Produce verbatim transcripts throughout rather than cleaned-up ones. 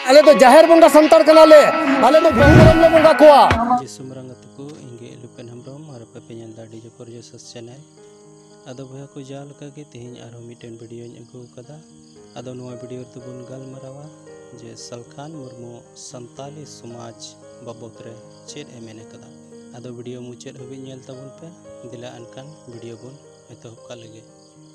ᱟᱞᱮ ᱫᱚ ᱡᱟᱦᱮᱨ ᱵᱚᱸᱜᱟ ᱥᱟᱱᱛᱟᱲ ᱠᱟᱱᱟᱞᱮ᱾ ᱟᱞᱮ ᱫᱚ ᱵᱩᱨᱩ ᱢᱮᱨᱚᱢ ᱞᱮ ᱵᱚᱸᱜᱟ ᱠᱚᱣᱟ᱾ ᱡᱤᱥᱩ ᱢᱟᱨᱟᱝ ᱟᱹᱛᱩ ᱠᱚ, ᱤᱧ ᱜᱮ ᱞᱩᱯᱮᱱ ᱦᱮᱢᱵᱨᱚᱢ ᱟᱨ ᱟᱯᱮ ᱯᱮ ᱧᱮᱞ ᱮᱫᱟ ᱰᱤᱡᱮ ᱯᱚᱨᱡᱚᱥᱟᱥ ᱪᱮᱱᱮᱞ᱾ ᱟᱫᱚ ᱵᱚᱭᱦᱟ ᱠᱚ, ᱡᱟᱣ ᱞᱮᱠᱟ ᱜᱮ ᱛᱮᱦᱮᱧ ᱟᱨᱦᱚᱸ ᱢᱤᱫᱴᱮᱱ ᱵᱷᱤᱰᱤᱭᱳᱧ ᱟᱹᱜᱩ ᱟᱠᱟᱫᱟ᱾ ᱟᱫᱚ ᱱᱚᱣᱟ ᱵᱷᱤᱰᱤᱭᱳ ᱨᱮᱫᱚ ᱵᱚᱱ ᱜᱟᱞᱢᱟᱨᱟᱣᱟ ᱡᱮ ᱥᱟᱞᱠᱷᱟᱱ ᱢᱩᱨᱢᱩ ᱥᱟᱱᱛᱟᱞᱤ ᱥᱚᱢᱟᱡᱽ ᱵᱟᱵᱚᱛ ᱨᱮ ᱪᱮᱫ ᱮ ᱢᱮᱱ ᱟᱠᱟᱫᱟ᱾ ᱟᱫᱚ ᱵᱷᱤᱰᱤᱭᱳ ᱢᱩᱪᱟᱹᱫ ᱦᱟᱹᱵᱤᱡ ᱧᱮᱞ ᱛᱟᱵᱚᱱ ᱯᱮ᱾ ᱫᱮᱞᱟ ᱮᱱᱠᱷᱟᱱ ᱵᱷᱤᱰᱤᱭᱳ ᱵᱚᱱ ᱮᱛᱚᱦᱚᱵ ᱠᱟᱜ ᱞᱮᱜᱮ᱾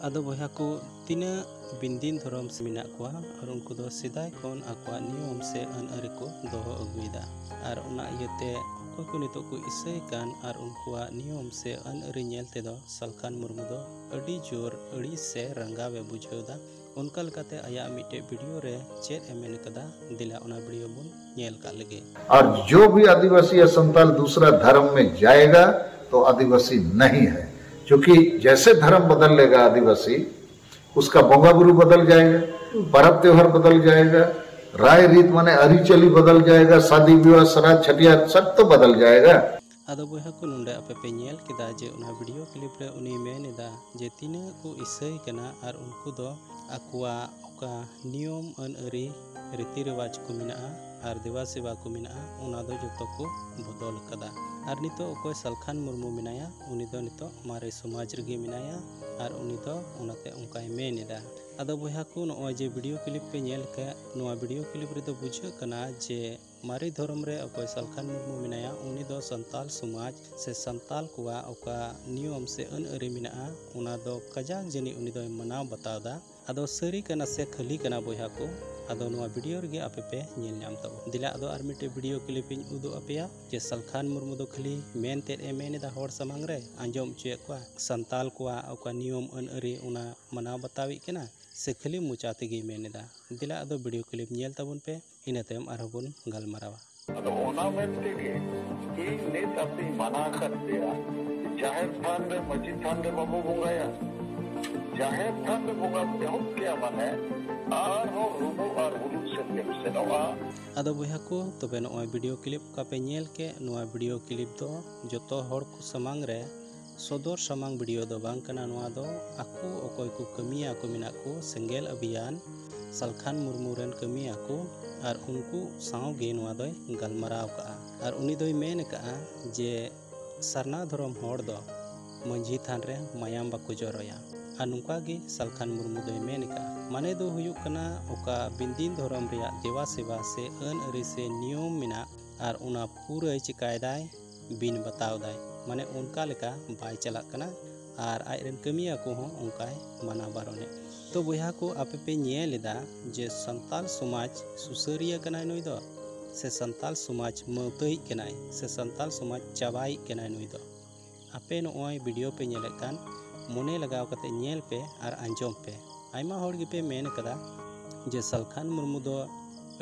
ᱟᱫᱚ ᱵᱚᱭᱦᱟ ᱠᱚ, ᱛᱤᱱᱟᱹᱜ ᱵᱤᱱᱫᱤᱱ ᱫᱷᱚᱨᱚᱢ ᱥᱮ ᱢᱮᱱᱟᱜ ᱠᱚᱣᱟ ᱟᱨ ᱩᱱᱠᱩ ᱫᱚ ᱥᱮᱫᱟᱭ ᱠᱷᱚᱱ ᱟᱠᱚᱣᱟᱜ ᱱᱤᱭᱚᱢ ᱥᱮ ᱟᱹᱱ ᱟᱹᱨᱤ ᱠᱚ ᱫᱚᱦᱚ ᱟᱹᱜᱩᱭᱮᱫᱟ᱾ ᱟᱨ ᱚᱱᱟ ᱤᱭᱟᱹᱛᱮ ᱚᱠᱚᱭ ᱠᱚ ᱱᱤᱛᱚᱜ ᱠᱚ ᱤᱥᱟᱹᱭ ᱠᱟᱱ ᱟᱨ ᱩᱱᱠᱩᱣᱟᱜ ᱱᱤᱭᱚᱢ ᱥᱮ ᱟᱹᱱ ᱟᱹᱨᱤ ᱧᱮᱞ ᱛᱮᱫᱚ ᱥᱟᱞᱠᱷᱟᱱ ᱢᱩᱨᱢᱩ ᱫᱚ ᱟᱹᱰᱤ ᱡᱳᱨ ᱟᱹᱲᱤᱥ ᱥᱮ ᱨᱟᱸᱜᱟᱣ ᱮ ᱵᱩᱡᱷᱟᱹᱣ ᱮᱫᱟ᱾ ᱚᱱᱠᱟ ᱞᱮᱠᱟᱛᱮ ᱟᱭᱟᱜ ᱢᱤᱫᱴᱮᱡ ᱵᱷᱤᱰᱤᱭᱳ ᱨᱮ ᱪᱮᱫ ᱮ ᱢᱮᱱ ᱠᱟᱫᱟ, ᱫᱮᱞᱟ ᱚᱱᱟ ᱵᱷᱤᱰᱤᱭᱳ ᱵᱚᱱ ᱧᱮᱞ ᱠᱟᱜ ᱞᱮᱜᱮ᱾ और जो भी आदिवासी या संताल दूसरा धर्म में जाएगा तो आदिवासी नहीं है, क्योंकि जैसे धर्म बदल लेगा आदिवासी, उसका बोंगा बुरू बदल जाएगा, परब त्योहार बदल जाएगा, राय रीत माने अरिचली बदल जाएगा, शादी विवाह श्राद्ध छठियार सब तो बदल जाएगा। ᱟᱫᱚ ᱵᱚᱭᱦᱟ ᱠᱚ, ᱱᱚᱰᱮ ᱟᱯᱮ ᱯᱮ ᱧᱮᱞ ᱠᱮᱫᱟ ᱡᱮ ᱚᱱᱟ ᱵᱷᱤᱰᱤᱭᱳ ᱠᱞᱤᱯ ᱨᱮ ᱩᱱᱤᱭ ᱢᱮᱱ ᱮᱫᱟ ᱡᱮ ᱛᱤᱱᱟᱹᱜ ᱠᱚ ᱤᱥᱟᱹᱭ ᱠᱟᱱᱟ ᱟᱨ ᱩᱱᱠᱩ ᱫᱚ ᱟᱠᱚᱣᱟᱜ ᱚᱠᱟ ᱱᱤᱭᱚᱢ ᱟᱹᱱ ᱟᱹᱨᱤ ᱨᱤᱛᱤ ᱨᱮᱣᱟᱡᱽ ᱠᱚ ᱢᱮᱱᱟᱜᱼᱟ ᱟᱨ ᱫᱮᱵᱟ ᱥᱮᱵᱟ ᱠᱚ ᱢᱮᱱᱟᱜᱼᱟ, ᱚᱱᱟ ᱫᱚ ᱡᱚᱛᱚ ᱠᱚ ᱵᱚᱫᱚᱞ ᱟᱠᱟᱫᱟ᱾ ᱟᱨ ᱱᱤᱛᱚᱜ ᱚᱠᱚᱭ ᱥᱟᱞᱠᱷᱟᱱ ᱢᱩᱨᱢᱩ ᱢᱮᱱᱟᱭᱟ, ᱩᱱᱤ ᱫᱚ ᱱᱤᱛᱚᱜ ᱢᱟᱨᱮ ᱥᱚᱢᱟᱡᱽ ᱨᱮᱜᱮ ᱢᱮᱱᱟᱭᱟ ᱟᱨ ᱩᱱᱤ ᱫᱚ ᱚᱱᱟᱛᱮ ᱚᱱᱠᱟᱭ ᱢᱮᱱ ᱮᱫᱟ᱾ ᱟᱫᱚ ᱵᱚᱭᱦᱟ ᱠᱚ, ᱱᱚᱜᱼᱚᱭ ᱡᱮ ᱵᱷᱤᱰᱤᱭᱳ ᱠᱞᱤᱯ ᱯᱮ ᱧᱮᱞ ᱠᱮᱫ, ᱱᱚᱣᱟ ᱵᱷᱤᱰᱤᱭᱳ ᱠᱞᱤᱯ ᱨᱮᱫᱚ ᱵᱩᱡᱷᱟᱹᱜ ᱠᱟᱱᱟ ᱡᱮ ᱢᱟᱨᱮ ᱫᱷᱚᱨᱚᱢ ᱨᱮ ᱚᱠᱚᱭ ᱥᱟᱞᱠᱷᱟᱱ ᱢᱩᱨᱢᱩ ᱢᱮᱱᱟᱭᱟ, ᱩᱱᱤ ᱫᱚ ᱥᱟᱱᱛᱟᱞ ᱥᱚᱢᱟᱡᱽ ᱥᱮ ᱥᱟᱱᱛᱟᱞ ᱠᱚᱣᱟᱜ ᱚᱠᱟ ᱱᱤᱭᱚᱢ ᱥᱮ ᱟᱹᱱ ᱟᱹᱨᱤ ᱢᱮᱱᱟᱜᱼᱟ, ᱚᱱᱟ ᱫᱚ ᱠᱟᱡᱟᱠ ᱡᱟᱹᱱᱤᱡ ᱩᱱᱤ ᱫᱚᱭ ᱢᱟᱱᱟᱣ ᱵᱟᱛᱟᱣ ᱮᱫᱟ᱾ ᱟᱫᱚ ᱥᱟᱹᱨᱤ ᱠᱟᱱᱟ ᱥᱮ ᱠᱷᱟᱹᱞᱤ ᱠᱟᱱᱟ ᱵᱚᱭᱦᱟ ᱠᱚ, ᱟᱫᱚ ᱱᱚᱣᱟ ᱵᱷᱤᱰᱤᱭᱳ ᱨᱮᱜᱮ ᱟᱯᱮ ᱯᱮ ᱧᱮᱞ ᱧᱟᱢ ᱛᱟᱵᱚᱱ᱾ ᱫᱮᱞᱟ ᱟᱫᱚ ᱟᱨ ᱢᱤᱫᱴᱮᱡ ᱵᱷᱤᱰᱤᱭᱳ ᱠᱞᱤᱯ ᱤᱧ ᱩᱫᱩᱜ ᱟᱯᱮᱭᱟ ᱡᱮ ᱥᱟᱞᱠᱷᱟᱱ ᱢᱩᱨᱢᱩ ᱫᱚ ᱠᱷᱟᱹᱞᱤ ᱢᱮᱱ ᱛᱮᱫ ᱮ ᱢᱮᱱ ᱮᱫᱟ, ᱦᱚᱲ ᱥᱟᱢᱟᱝ ᱨᱮ ᱟᱸᱡᱚᱢ ᱦᱚᱪᱚᱭᱮᱫ ᱠᱚᱣᱟ, ᱥᱟᱱᱛᱟᱞ ᱠᱚᱣᱟᱜ ᱚᱠᱟ ᱱᱤᱭᱚᱢ ᱟᱹᱱ ᱟᱹᱨᱤ ᱚᱱᱟ ᱢᱟᱱᱟᱣ ᱵᱟᱛᱟᱣᱮᱫ ᱠᱟᱱᱟ, ᱥᱮ ᱠᱷᱟᱹᱞᱤ ᱢᱚᱪᱟ ᱛᱮᱜᱮᱭ ᱢᱮᱱ ᱮᱫᱟ? ᱫᱮᱞᱟ ᱟᱫᱚ ᱵᱷᱤᱰᱤᱭᱳ ᱠᱞᱤᱯ ᱧᱮᱞ ᱛᱟᱵᱚᱱ ᱯᱮ, ᱤᱱᱟᱹ ᱛᱟᱭᱚᱢ ᱟᱨᱦᱚᱸ ᱵᱚᱱ ᱜᱟᱞᱢᱟᱨᱟᱣᱟ᱾ ᱟᱫᱚ ᱚᱱᱟ ᱢᱮᱱ ᱛᱮᱜᱮ ᱤᱧ ᱱᱤᱛ ᱟᱯᱮᱧ ᱢᱟᱱᱟ ᱟᱠᱟᱫ ᱯᱮᱭᱟ, ᱡᱟᱦᱮᱨ ᱛᱷᱟᱱ ᱨᱮ, ᱢᱟᱹᱡᱷᱤ ᱛᱷᱟᱱ ᱨᱮ ᱵᱟᱵᱚ ᱵᱚᱸᱜᱟᱭᱟ᱾ ᱡᱟᱦᱮᱨ ᱛᱷᱟᱱ ᱨᱮ ᱵᱚᱸᱜᱟ ᱮᱦᱚᱵ ᱠᱮᱭᱟ ᱢᱟᱱᱮ ᱟᱨᱦᱚᱸ ᱨᱩᱢᱩᱜ ᱟᱨ ᱦᱩᱞᱩᱜ ᱥᱮᱫ ᱜᱮᱢ ᱥᱮᱱᱚᱜᱼᱟ᱾ ᱟᱫᱚ ᱵᱚᱭᱦᱟ ᱠᱚ, ᱛᱚᱵᱮ ᱱᱚᱜᱼᱚᱭ ᱵᱷᱤᱰᱤᱭᱳ ᱠᱞᱤᱯ ᱚᱠᱟ ᱯᱮ ᱧᱮᱞ ᱠᱮᱫ, ᱱᱚᱣᱟ ᱵᱷᱤᱰᱤᱭᱳ ᱠᱞᱤᱯ ᱫᱚ ᱡᱚᱛᱚ ᱦᱚᱲ ᱠᱚ ᱥᱟᱢᱟᱝ ᱨᱮ ᱥᱚᱫᱚᱨ ᱥᱟᱢᱟᱝ ᱵᱷᱤᱰᱤᱭᱳ ᱫᱚ ᱵᱟᱝ ᱠᱟᱱᱟ᱾ ᱱᱚᱣᱟ ᱫᱚ ᱟᱠᱚ ᱚᱠᱚᱭ ᱠᱚ ᱠᱟᱹᱢᱤᱭᱟ ᱠᱚ ᱢᱮᱱᱟᱜ ᱠᱚ ᱥᱮᱸᱜᱮᱞ ᱟᱵᱷᱤᱭᱟᱱ, ᱥᱟᱞᱠᱷᱟᱱ ᱢᱩᱨᱢᱩ ᱨᱮᱱ ᱠᱟᱹᱢᱤᱭᱟᱹ ᱠᱚ ᱟᱨ ᱩᱱᱠᱩ ᱥᱟᱶ ᱜᱮ ᱱᱚᱣᱟ ᱫᱚᱭ ᱜᱟᱞᱢᱟᱨᱟᱣ ᱠᱟᱜᱼᱟ᱾ ᱟᱨ ᱩᱱᱤ ᱫᱚᱭ ᱢᱮᱱ ᱠᱟᱜᱼᱟ ᱡᱮ ᱥᱟᱨᱱᱟ ᱫᱷᱚᱨᱚᱢ ᱦᱚᱲ ᱫᱚ ᱢᱟᱹᱡᱷᱤ ᱛᱷᱟᱱ ᱨᱮ ᱢᱟᱭᱟᱢ ᱵᱟᱠᱚ ᱡᱚᱨᱚᱭᱟ᱾ ᱟᱨ ᱱᱚᱝᱠᱟ ᱜᱮ ᱥᱟᱞᱠᱷᱟᱱ ᱢᱩᱨᱢᱩ ᱫᱚᱭ ᱢᱮᱱ ᱠᱟᱜᱼᱟ, ᱢᱟᱱᱮ ᱫᱚ ᱦᱩᱭᱩᱜ ᱠᱟᱱᱟ ᱚᱠᱟ ᱵᱤᱱᱫᱤᱱ ᱫᱷᱚᱨᱚᱢ ᱨᱮᱭᱟᱜ ᱫᱮᱵᱟ ᱥᱮᱵᱟ ᱥᱮ ᱟᱹᱱ ᱟᱹᱨᱤ ᱥᱮ ᱱᱤᱭᱚᱢ ᱢᱮᱱᱟᱜ ᱟᱨ ᱚᱱᱟ ᱯᱩᱨᱟᱹᱭ ᱪᱮᱠᱟᱭ ᱫᱟᱭ, ᱵᱤᱱ ᱵᱟᱛᱟᱣ ᱫᱟᱭ, ᱢᱟᱱᱮ ᱚᱱᱠᱟ ᱞᱮᱠᱟ ᱵᱟᱭ ᱪᱟᱞᱟᱜ ᱠᱟᱱᱟ᱾ ᱟᱨ ᱟᱡ ᱨᱮᱱ ᱠᱟᱹᱢᱤᱭᱟᱹ ᱠᱚᱦᱚᱸ ᱚᱱᱠᱟᱭ ᱢᱟᱱᱟ ᱵᱟᱨᱚᱱᱮᱫ᱾ ᱛᱚ ᱵᱚᱭᱦᱟ ᱠᱚ, ᱟᱯᱮ ᱯᱮ ᱧᱮᱞ ᱮᱫᱟ ᱡᱮ ᱥᱟᱱᱛᱟᱞ ᱥᱚᱢᱟᱡᱽ ᱥᱩᱥᱟᱹᱨᱤᱭᱟᱹ ᱠᱟᱱᱟᱭ ᱱᱩᱭ ᱫᱚ, ᱥᱮ ᱥᱟᱱᱛᱟᱞ ᱥᱚᱢᱟᱡᱽ ᱢᱟᱹᱣᱛᱟᱹᱭᱤᱡ ᱠᱟᱱᱟᱭ, ᱥᱮ ᱥᱟᱱᱛᱟᱞ ᱥᱚᱢᱟᱡᱽ ᱪᱟᱵᱟᱭᱤᱡ ᱠᱟᱱᱟᱭ ᱱᱩᱭ ᱫᱚ? ᱟᱯᱮ ᱱᱚᱜᱼᱚᱭ ᱵᱷᱤᱰᱤᱭᱳ ᱯᱮ ᱧᱮᱞᱮᱫ ᱠᱟᱱ, ᱢᱚᱱᱮ ᱞᱟᱜᱟᱣ ᱠᱟᱛᱮ ᱧᱮᱞ ᱯᱮ ᱟᱨ ᱟᱸᱡᱚᱢ ᱯᱮ᱾ ᱟᱭᱢᱟ ᱦᱚᱲ ᱜᱮᱯᱮ ᱢᱮᱱ ᱠᱟᱫᱟ ᱡᱮ ᱥᱟᱞᱠᱷᱟᱱ ᱢᱩᱨᱢᱩ ᱫᱚ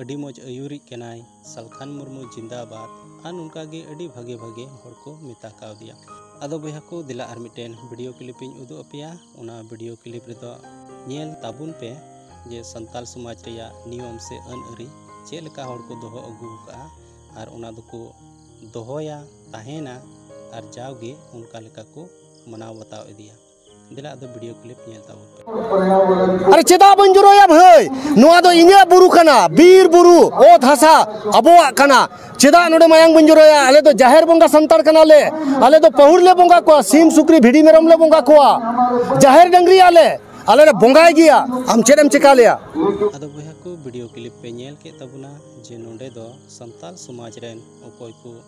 ᱟᱹᱰᱤ ᱢᱚᱡᱽ ᱟᱹᱭᱩᱨᱤᱡ ᱠᱟᱱᱟᱭ, ᱥᱟᱞᱠᱷᱟᱱ ᱢᱩᱨᱢᱩ ᱡᱤᱱᱫᱟᱵᱟᱫ, ᱟᱨ ᱱᱚᱝᱠᱟ ᱜᱮ ᱟᱹᱰᱤ ᱵᱷᱟᱜᱮ ᱵᱷᱟᱜᱮ ᱦᱚᱲ ᱠᱚ ᱢᱮᱛᱟ ᱠᱟᱣᱫᱮᱭᱟ᱾ ᱟᱫᱚ ᱵᱚᱭᱦᱟ ᱠᱚ, ᱫᱮᱞᱟ ᱟᱨ ᱢᱤᱫᱴᱮᱱ ᱵᱷᱤᱰᱤᱭᱳ ᱠᱞᱤᱯ ᱤᱧ ᱩᱫᱩᱜ ᱟᱯᱮᱭᱟ᱾ ᱚᱱᱟ ᱵᱷᱤᱰᱤᱭᱳ ᱠᱞᱤᱯ ᱨᱮᱫᱚ ᱧᱮᱞ ᱛᱟᱵᱚᱱ ᱯᱮ ᱡᱮ ᱥᱟᱱᱛᱟᱞ ᱥᱚᱢᱟᱡᱽ ᱨᱮᱭᱟᱜ ᱱᱤᱭᱚᱢ ᱥᱮ ᱟᱹᱱ ᱟᱹᱨᱤ ᱪᱮᱫ ᱞᱮᱠᱟ ᱦᱚᱲ ᱠᱚ ᱫᱚᱦᱚ ᱟᱹᱜᱩ ᱟᱠᱟᱫᱼᱟ ᱟᱨ ᱚᱱᱟ ᱫᱚᱠᱚ ᱫᱚᱦᱚᱭᱟ, ᱛᱟᱦᱮᱱᱟ, ᱟᱨ ᱡᱟᱣᱜᱮ ᱚᱱᱠᱟ ᱞᱮᱠᱟ ᱠᱚ ᱢᱟᱱᱟᱣ ᱵᱟᱛᱟᱣ ᱤᱫᱤᱭᱟ᱾ ᱫᱮᱞᱟ ᱟᱫᱚ ᱵᱷᱤᱰᱤᱭᱳ ᱠᱞᱤᱯ ᱧᱮᱞ ᱛᱟᱵᱚᱱ ᱯᱮ᱾ ᱟᱨᱮ, ᱪᱮᱫᱟᱜ ᱵᱟᱹᱧ ᱡᱚᱨᱚᱭᱟ ᱵᱷᱟᱹᱭ? ᱱᱚᱣᱟ ᱫᱚ ᱤᱧᱟᱹᱜ ᱵᱩᱨᱩ ᱠᱟᱱᱟ, ᱵᱤᱨ ᱵᱩᱨᱩ, ᱚᱛ ᱦᱟᱥᱟ ᱟᱵᱚᱣᱟᱜ ᱠᱟᱱᱟ᱾ ᱪᱮᱫᱟᱜ ᱱᱚᱰᱮ ᱢᱟᱭᱟᱝ ᱵᱚᱱ ᱡᱚᱨᱚᱭᱟ? ᱟᱞᱮ ᱫᱚ ᱡᱟᱦᱮᱨ ᱵᱚᱸᱜᱟ ᱥᱟᱱᱛᱟᱲ ᱠᱟᱱᱟᱞᱮ᱾ ᱟᱞᱮ ᱫᱚ ᱯᱟᱹᱦᱩᱲ ᱞᱮ ᱵᱚᱸᱜᱟ ᱠᱚᱣᱟ, ᱥᱤᱢ, ᱥᱩᱠᱨᱤ, ᱵᱷᱤᱰᱤ, ᱢᱮᱨᱚᱢ ᱞᱮ ᱵᱚᱸᱜᱟ ᱠᱚᱣᱟ, ᱡᱟᱦᱮᱨ ᱰᱟᱹᱝᱨᱤ ᱟᱞᱮ, ᱟᱞᱮ ᱞᱮ ᱵᱚᱸᱜᱟᱭ ᱜᱮᱭᱟ᱾ ᱟᱢ ᱪᱮᱫ ᱮᱢ ᱪᱮᱠᱟ ᱞᱮᱭᱟ? ᱟᱫᱚ ᱵᱚᱭᱦᱟ ᱠᱚ, ᱵᱷᱤᱰᱤᱭᱳ ᱠᱞᱤᱯ ᱯᱮ ᱧᱮᱞ ᱠᱮᱫ ᱛᱟᱵᱚᱱᱟ ᱡᱮ ᱱᱚᱰᱮ ᱫᱚ ᱥᱟᱱᱛᱟᱞ ᱥᱚᱢᱟᱡᱽ ᱨᱮᱱ ᱚᱠᱚᱭ ᱠᱚ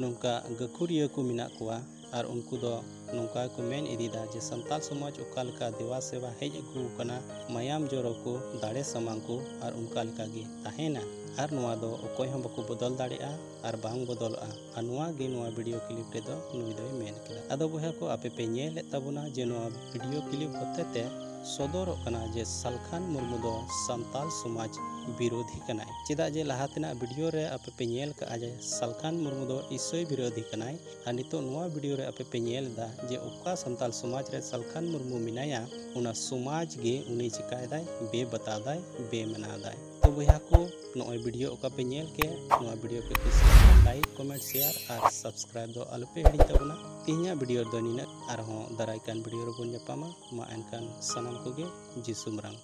ᱱᱚᱝᱠᱟ ᱜᱟᱹᱠᱷᱩᱲᱤᱭᱟᱹ ᱠᱚ ᱢᱮᱱᱟᱜ ᱠᱚᱣᱟ, ᱟᱨ ᱩᱱᱠᱩ ᱫᱚ ᱱᱚᱝᱠᱟ ᱠᱚ ᱢᱮᱱ ᱤᱫᱤᱭᱮᱫᱟ ᱡᱮ ᱥᱟᱱᱛᱟᱞ ᱥᱚᱢᱟᱡᱽ ᱚᱠᱟ ᱞᱮᱠᱟ ᱫᱮᱵᱟ ᱥᱮᱵᱟ ᱦᱮᱡ ᱟᱹᱜᱩ ᱟᱠᱟᱱᱟ, ᱢᱟᱭᱟᱢ ᱡᱚᱨᱚ ᱠᱚ, ᱫᱟᱲᱮ ᱥᱟᱢᱟᱝ ᱠᱚ, ᱟᱨ ᱚᱱᱠᱟ ᱞᱮᱠᱟ ᱜᱮ ᱛᱟᱦᱮᱱᱟ, ᱟᱨ ᱱᱚᱣᱟ ᱫᱚ ᱚᱠᱚᱭ ᱦᱚᱸ ᱵᱟᱠᱚ ᱵᱚᱫᱚᱞ ᱫᱟᱲᱮᱭᱟᱜᱼᱟ ᱟᱨ ᱵᱟᱝ ᱵᱚᱫᱚᱞᱚᱜᱼᱟ᱾ ᱟᱨ ᱱᱚᱣᱟ ᱜᱮ ᱱᱚᱣᱟ ᱵᱷᱤᱰᱤᱭᱳ ᱠᱞᱤᱯ ᱨᱮᱫᱚ ᱱᱩᱭ ᱫᱚᱭ ᱢᱮᱱ ᱠᱮᱫᱟ᱾ ᱟᱫᱚ ᱵᱚᱭᱦᱟ ᱠᱚ, ᱟᱯᱮ ᱯᱮ ᱧᱮᱞᱮᱫ ᱛᱟᱵᱚᱱᱟ ᱡᱮ ᱱᱚᱣᱟ ᱵᱷᱤᱰᱤᱭᱳ ᱠᱞᱤᱯ ᱦᱚᱛᱮ ᱛᱮ ᱥᱚᱫᱚᱨᱚᱜ ᱠᱟᱱᱟ ᱡᱮ ᱥᱟᱞᱠᱷᱟᱱ ᱢᱩᱨᱢᱩ ᱫᱚ ᱥᱟᱱᱛᱟᱞ ᱥᱚᱢᱟᱡᱽ ᱵᱤᱨᱳᱫᱷᱤ ᱠᱟᱱᱟᱭ᱾ ᱪᱮᱫᱟᱜ ᱡᱮ ᱞᱟᱦᱟ ᱛᱮᱱᱟᱜ ᱵᱷᱤᱰᱤᱭᱳ ᱨᱮ ᱟᱯᱮ ᱯᱮ ᱧᱮᱞ ᱠᱟᱜᱼᱟ ᱡᱮ ᱥᱟᱞᱠᱷᱟᱱ ᱢᱩᱨᱢᱩ ᱫᱚ ᱤᱥᱟᱹᱭ ᱵᱤᱨᱳᱫᱷᱤ ᱠᱟᱱᱟᱭ, ᱟᱨ ᱱᱤᱛᱚᱜ ᱱᱚᱣᱟ ᱵᱷᱤᱰᱤᱭᱳ ᱨᱮ ᱟᱯᱮ ᱯᱮ ᱧᱮᱞ ᱮᱫᱟ ᱡᱮ ᱚᱠᱟ ᱥᱟᱱᱛᱟᱞ ᱥᱚᱢᱟᱡᱽ ᱨᱮ ᱥᱟᱞᱠᱷᱟᱱ ᱢᱩᱨᱢᱩ ᱢᱮᱱᱟᱭᱟ, ᱚᱱᱟ ᱥᱚᱢᱟᱡᱽ ᱜᱮ ᱩᱱᱤ ᱪᱤᱠᱟᱭ ᱫᱟᱭ, ᱵᱮᱵᱟᱛᱟᱣ ᱫᱟᱭ, ᱵᱮᱢᱟᱱᱟᱣ ᱫᱟᱭ᱾ ᱛᱚ ᱵᱚᱭᱦᱟ ᱠᱚ, ᱱᱚᱜᱼᱚᱭ ᱵᱷᱤᱰᱤᱭᱳ ᱚᱠᱟ ᱯᱮ ᱧᱮᱞ ᱠᱮᱫ, ᱱᱚᱣᱟ ᱵᱷᱤᱰᱤᱭᱳ ᱯᱮ ᱠᱩᱥᱤᱭᱟᱜ ᱠᱷᱟᱱ ᱞᱟᱭᱤᱠ, ᱠᱚᱢᱮᱱᱴ, ᱥᱮᱭᱟᱨ ᱟᱨ ᱥᱟᱵᱥᱠᱨᱟᱭᱤᱵ ᱫᱚ ᱟᱞᱚᱯᱮ ᱦᱤᱲᱤᱧ ᱛᱟᱵᱚᱱᱟ᱾ ᱛᱮᱦᱮᱧᱟᱜ ᱵᱷᱤᱰᱤᱭᱳ ᱨᱮᱫᱚ ᱱᱤᱱᱟᱹᱜ, ᱟᱨᱦᱚᱸ ᱫᱟᱨᱟᱭ ᱠᱟᱱ ᱵᱷᱤᱰᱤᱭᱳ ᱨᱮᱵᱚᱱ ᱧᱟᱯᱟᱢᱟ᱾ ᱢᱟ ᱮᱱᱠᱷᱟᱱ ᱥᱟᱱᱟᱢ ᱠᱚᱜᱮ ᱡᱤᱥᱩ ᱢᱟᱨᱟᱝ᱾